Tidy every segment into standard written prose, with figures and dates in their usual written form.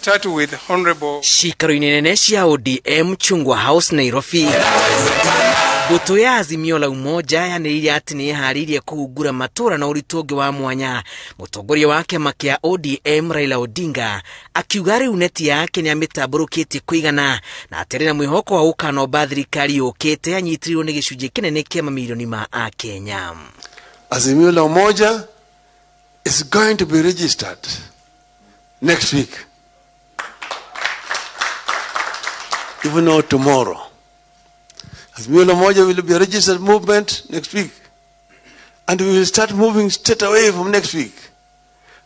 Start with Honorable Ciikaro-inĩ nene cia ODM Chungwa House Nairobi, mbũtũ ya Azimio la Umoja yanĩrĩire atĩ nĩ ĩharĩirie kũhungura matũra na ũritũ ũngĩ wa mwanya. Mũtongoria wa kĩama kĩa ODM Raila Odinga akiuga rĩu neti yake nĩ amĩtambũrũkĩtie kũigana na atĩ arĩ na mwĩhoko wa gũkanomba thirikari yũkĩte anyitĩrĩirwo nĩ gĩcunjĩ kĩnene kĩa mamirioni ma Akenya. Azimio la Umoja is going to be registered next week, even though tomorrow. Azimio la Umoja will be a registered movement next week, and we will start moving straight away from next week.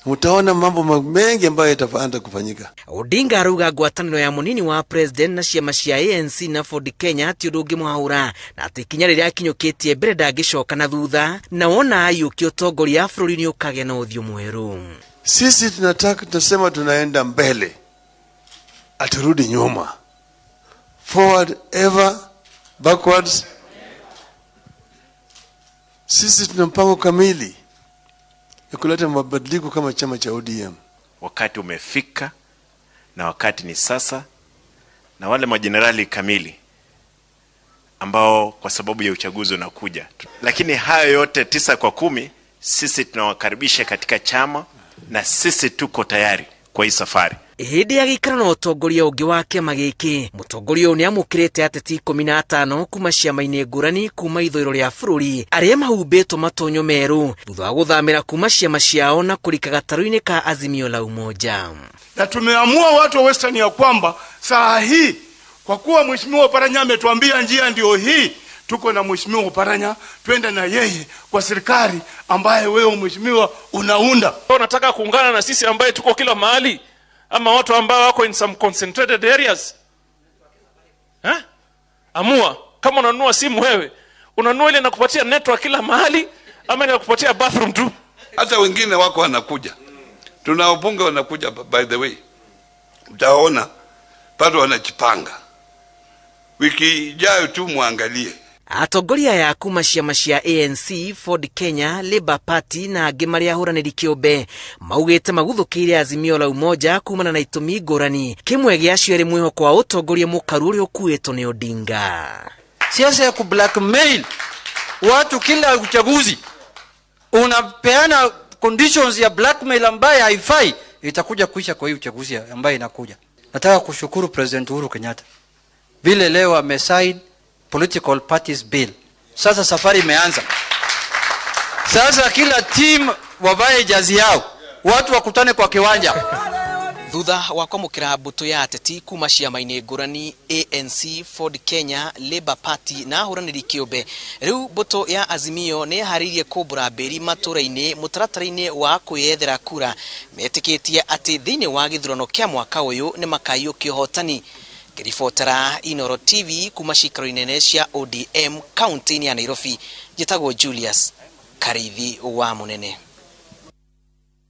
Mutaona mambo mengi ambayo yataanza kufanyika. Odinga arauga ngwatanĩro ya mũnini wa president na ciama cia ANC na Ford Kenya ti ũndũ ũngĩmũhaũra na atĩ ikinya rĩrĩa akinyũkĩtie mbere ndangĩcoka na thutha, na wona aiyũkia ũtongoria bũrũri nĩ ũkagĩa na ũthiũ mwerũ. Sisi tunataka, tunasema tunaenda mbele, aturudi nyuma. Forward ever, backwards. Sisi tuna mpango kamili ya kuleta mabadiliko kama chama cha ODM. Wakati umefika na wakati ni sasa, na wale majenerali kamili ambao kwa sababu ya uchaguzi unakuja, lakini hayo yote 9 kwa 10 sisi tunawakaribisha katika chama na sisi tuko tayari kwa hii safari. Hĩndĩ ya gĩikaro na ũtongoria ũngĩ wa kĩama gĩkĩ, mũtongoria ũyũ nĩamũkĩrĩte ateti 15 kuma ciama-inĩ ngũrani kuma ithũĩro rĩa bũrũri arĩa mahumbĩtwo matonyo merũ thutha wa gũthamĩra kuma ciama ciao na kũrika gatarũ-inĩ ka Azimio la Umoja. Na tumeamua watu wa Western ya kwamba saa hii kwa kuwa Mheshimiwa Oparanya ametuambia njia ndio hii, tuko na Mheshimiwa Oparanya, twende na yeye kwa serikali ambaye wewe Mheshimiwa unaunda. Unataka kuungana na sisi ambaye tuko kila mahali ama watu ambao wako in some concentrated areas? Amua kama unanunua simu wewe, unanunua ile inakupatia network kila mahali ama inakupatia bathroom tu? Hata wengine wako wanakuja. Tuna wabunge wanakuja, by the way. Mtaona bado wanajipanga. Wiki ijayo tu muangalie. Atongoria aya kuma ciama cia ANC, Ford Kenya, Labour Party na angĩ marĩa ahũranĩri kĩũmbe maugĩte maguthũkĩire Azimio la Umoja kumana na itũmi ngũrani, kĩmwe gĩacio arĩ mwĩhoko wa ũtongoria mũkaru ũrĩa ũkuĩtwo nĩ Odinga. Siasa ya kublackmail watu kila uchaguzi, unapeana conditions ya blackmail ambaye haifai, itakuja kuisha kwa hii uchaguzi ambaye inakuja. Nataka kushukuru President Uhuru Kenyatta vile leo amesign political parties bill. Sasa safari imeanza. Sasa kila team wavae jazi yao, watu wakutane kwa kiwanja. Thutha wa kwamũkĩra mbũtũ ya ateti kuma ciama-inĩ ngũrani ANC, Ford Kenya, Labour Party na ahũranĩri kĩũmbe, rĩu mbũtũ ya Azimio nĩ ĩharĩirie kũmbũra mbĩri matũra-inĩ mũtaratara-inĩ wa kwĩyethera kura. Metĩkĩtie atĩ thĩinĩ wa gĩthurano kĩa mwaka ũyũ nĩ makaiyũkia ũhotani. Ngĩribotera Inooro TV kuma ciikaro nene cia ODM kaunti-inĩ ya Nairobi, njĩtagwo Julius Kariithi wa Mũnene.